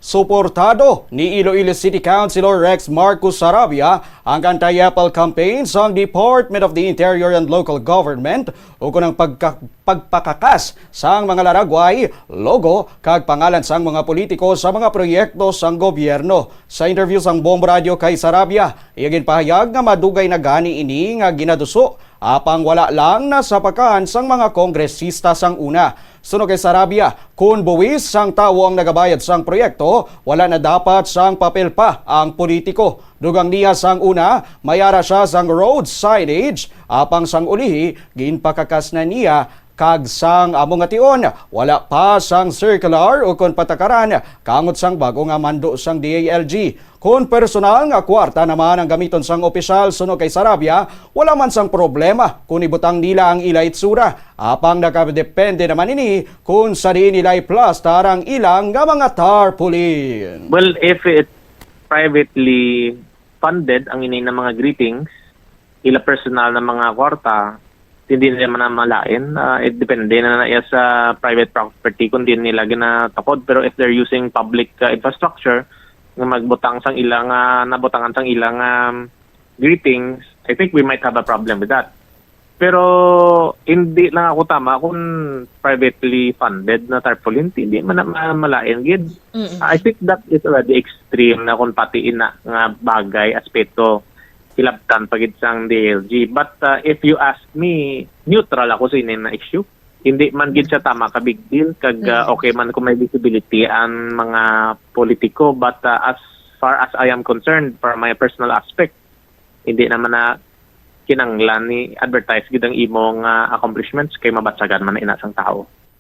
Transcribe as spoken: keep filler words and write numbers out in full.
Suportado ni Iloilo City Councilor Rex Marcos Sarabia ang anti-EPAL campaign sang Department of the Interior and Local Government ukon ang pagka-, pagpakakas sang mga laragway, logo, kag pangalan sang mga politiko sa mga proyekto sang gobyerno. Sa interview sang Bombo Radio kay Sarabia, iya ginpahayag nga madugay na gani ini nga ginaduso, apang wala lang nasapakan sang mga kongresista sang una. Suno kay Sarabia, kon buwis sang tawo ang nagabayad sang proyekto, wala na dapat sang papel pa ang politiko. Dugang niya sang una, may ara siya sang road signage, apang sang ulihi, ginpakakas na niya kag sang amo nga tion, wala pa sang circular ukon patakaran kangot sang bag-o nga mando sang D A L G. Kon personal nga kwarta naman ang gamiton sang opisyal suno kay Sarabia, wala man sang problema kon ibutang nila ang ila itsura. Apang nakadepende naman ini kon sa diin nila iplastar ang ilang nga mga tarpaulin. Well, if it's privately funded ang ini na mga greetings, ila personal na mga kwarta, hindi nila man malain. Ah, it depende na na iya sa private property kung di nila ginatukod. Pero if they're using public ah, infrastructure nga magbutang sang ilang ah, nabutangan sang ilang ah, greetings, I think we might have a problem with that. Pero hindi lang ako tama kung privately funded na tarpaulin, hindi man na ma- malain gid. Mm-mm. I think that is already extreme na kung pati ina nga bagay, aspeto, hilabtan pa gid sang D L G. But uh, if you ask me, neutral ako sa ini na issue. Hindi man gid siya tama ka big deal kag uh, Mm. okay man kung may visibility ang mga politiko, but uh, as far as I am concerned, for my personal aspect, hindi naman na kinanglan ni advertise gid ang imong uh, accomplishments kay mabatsagan man na ina sang tao.